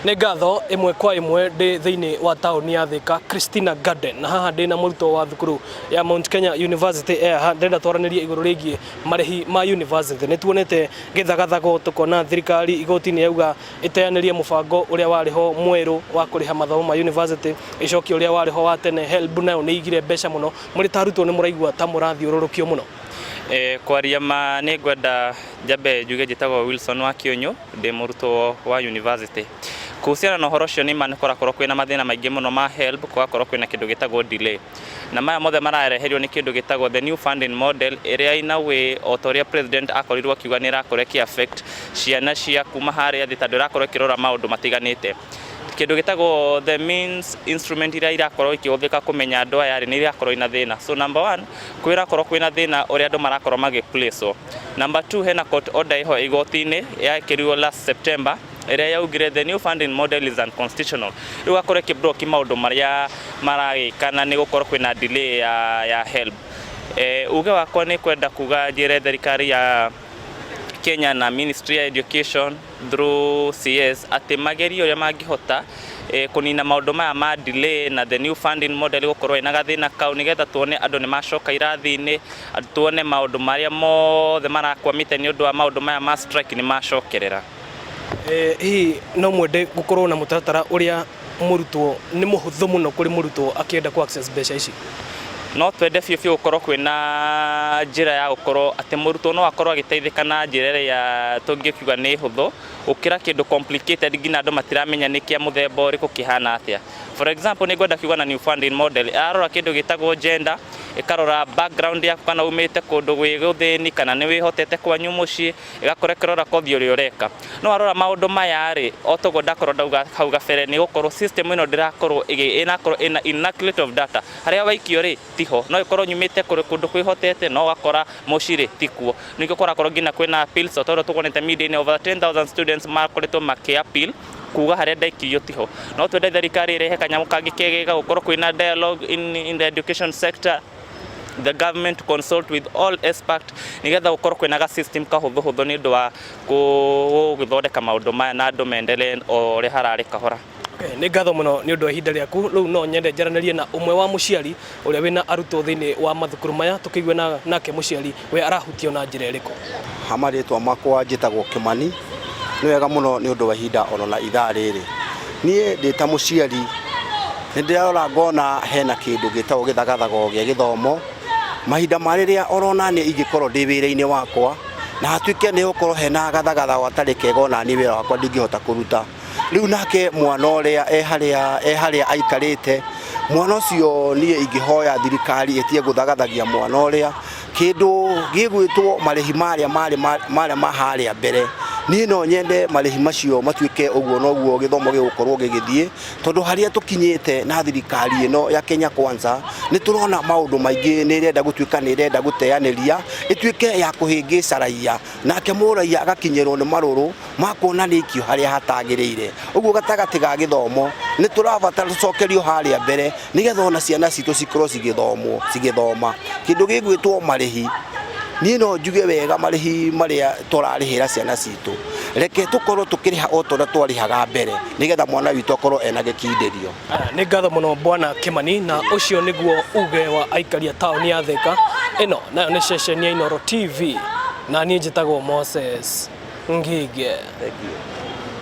Nĩ ngatho ĩmwe kwa ĩmwe ndĩ thĩinĩ wa taũni ya Thika, Christina Garden, na haha ndĩ na mũrutwo wa thukuru ya Mount Kenya University e haha. Ndĩrenda twaranĩrie igũrũ rĩgiĩ marĩhi ma university. Nĩ tuonete gĩthagathago, tũkona thirikari igoti-inĩ yauga ĩteanĩrie mũbango ũrĩa warĩ ho mwerũ wa kũrĩha mathomo ma university, ĩcokie ũrĩa warĩ ho wa tene. HELB nayo nĩ ĩigire mbeca mũno. Mũrĩ ta arutwo nĩ mũraigua ta mũrathiũrũrũkio mũno? Kwaria ma nĩ ngwenda njambe njuge njĩtagwo Wilson wa Kĩũnyũ, ndĩ mũrutwo wa university. Kuhusiana na ũhoro ũcio nĩ ma nĩ kũrakorwo kwĩna mathĩna maingĩ mũno ma HELB, gũgakorwo kwĩna kĩndũ gĩtagwo delay. Na maya mothe marareherio nĩ kĩndũ gĩtagwo the new funding model ĩrĩa in a way o ta ũrĩa president akorirwo akiuga nĩ ĩrakorwo ĩkĩ affect ciana cia kuma harĩa thĩ tondũ ĩrakorwo ĩkĩrora maũndũ matiganĩte. Kĩndũ gĩtagwo the means instrument iria irakorwo ikĩhũthĩka kũmenya andũ aya rĩ, nĩ irakorwo ina thĩna. So number one, kwĩrakorwo kwĩna thĩna ũrĩa andũ marakorwo magĩ place wo. Number two, hena court order ĩho igoti-inĩ yekĩrirwo last September ĩrĩa yaugire the new funding model is unconstitutional. Rĩu gakorwo ĩkĩ block maũndũ marĩa maragĩka na nĩ gũkorwo kwĩna delay ya HELB. Uge wakwa nĩ kwenda kuga njĩre thirikari ya Kenya na Ministry ya Education through CS atĩ magerie ũrĩa mangĩhota kũnina maũndũ maya ma delay na the new funding model gũkorwo ĩna gathĩna kau, nĩgetha tuone andũ nĩ macoka irathi-inĩ, tuone maũndũ marĩa mothe marakwamĩte nĩ ũndũ wa maũndũ maya ma strike nĩ macokerera. Hihi no mwende gũkorwo na mũtaratara ũrĩa mũrutwo nĩ mũhũthũ mũno kũrĩ mũrutwo akĩenda kũ access mbeca ici? No twende biũ biũ gũkorwo kwĩna njĩra ya gũkorwo atĩ mũrutwo no akorwo agĩteithĩka na njĩra ĩrĩa tũngĩkiuga nĩ hũthũ gũkĩra kĩndũ complicated nginya andũ matiramenya nĩ kĩa mũthemba ũrĩkũ, kĩhana atĩa. For example, nĩ ngwenda kiuga na new funding model ĩrarora kĩndũ gĩtagwo gender, ĩkarora background yaku, kana umĩte kũndũ gwĩ gũthĩni kana nĩ wĩhotete kwanyu mũciĩ, ĩgakorwo ĩkĩrora kothi ũrĩa ũreka. No warora maũndũ maya rĩ, o toguo ndakorwo ndauga hau gabere, nĩ gũkorwo system ĩno ndĩrakorwo ĩnakorwo ĩna inaccurate of data. Harĩa waikio rĩ tiho, no ĩkorwo nyumĩte kũndũ kwĩhotete, no ũgakora mũciĩ rĩ tikuo. Nĩkĩo kũrakorwo nginya kwĩna appeals, o ta ũrĩa tuonete media-inĩ, over 10,000 students makoretwo makĩ appeal kuga harĩa ndaikirio tiho. No twende thirikari ĩrehe kanyamũ kangĩ kegega, gũkorwo kwĩna dialogue in the education sector, the government to consult with all experts, nigetha gũkorwo kwĩna ga system kahũthũ hũthũ nĩ ũndũ wa gũgĩthondeka maũndũ maya na andũ mendelee o ũrĩa hararĩ kahora. Okay, nĩ ngatho mũno nĩ ũndũ wa ihinda rĩaku. Rĩu no nyende njaranĩrie na ũmwe wa mũciari ũrĩa wĩna arutwo thĩinĩ wa mathukuru maya, tũkĩigue na nake mũciari we arahutio na njĩra ĩrĩkũ. Ha marĩtwa makwa njĩtagwo Kĩmani. Nĩ wega mũno nĩ ũndũ wa ihinda ono na ithaa rĩrĩ. Niĩ ndĩ ta mũciari nĩ ndĩrarora ngona hena kĩndũ gĩtagwo gĩthagathago gĩa gĩthomo. Mahinda ma rĩrĩa orona niĩ ingĩkorwo ndĩ wĩra-inĩ wakwa na hatuĩke nĩ gũkorwo hena gathagathago gatarĩ kega, ona niĩ wĩra wakwa ndingĩhota kũruta. Rĩu nake mwana ũrĩa e harĩa aikarĩte, mwana ũcio niĩ ingĩhoya thirikari ĩtige gũthagathagia mwana ũrĩa. Kĩndũ gĩgwĩtwo marĩhi marĩa marĩ marĩa ma harĩa mbere, niĩ no nyende marĩhi macio matuĩke ũguo noguo gĩthomo gĩgũkorwo gĩgĩthiĩ, tondũ harĩa tũkinyĩte na thirikari ĩno ya Kenya Kwanza nĩ tũrona maũndũ maingĩ nĩ ĩrenda gũtuĩka nĩ ĩrenda gũteanĩria, ĩtuĩke ya kũhĩngĩca raia, nake mũraia agakinyĩrwo nĩ marũrũ ma kuona nĩ aikio harĩa hatagĩrĩire. Ũguo gatagatĩ ga gĩthomo nĩ tũrabatara tũcokerio harĩa mbere, nĩgetha ona ciana citũ cikorwo cigĩthomwo cigĩthoma. Kĩndũ gĩgwĩtwo marĩhi, niĩ no njuge wega, marĩhi marĩa tũrarĩhĩra ciana citũ, reke tũkorwo tũkĩrĩha o ta ũrĩa twarĩhaga mbere, nĩgetha mwana witũ akorwo ena gĩkindĩrio. Nĩ ngatho mũno, Bwana Kĩmani, na ũcio nĩguo uge wa aikari a taũni ya Thika. Ĩno nayo nĩ ceceni ya Inooro TV na niĩ njĩtagwo Moses Ngige. Thank you.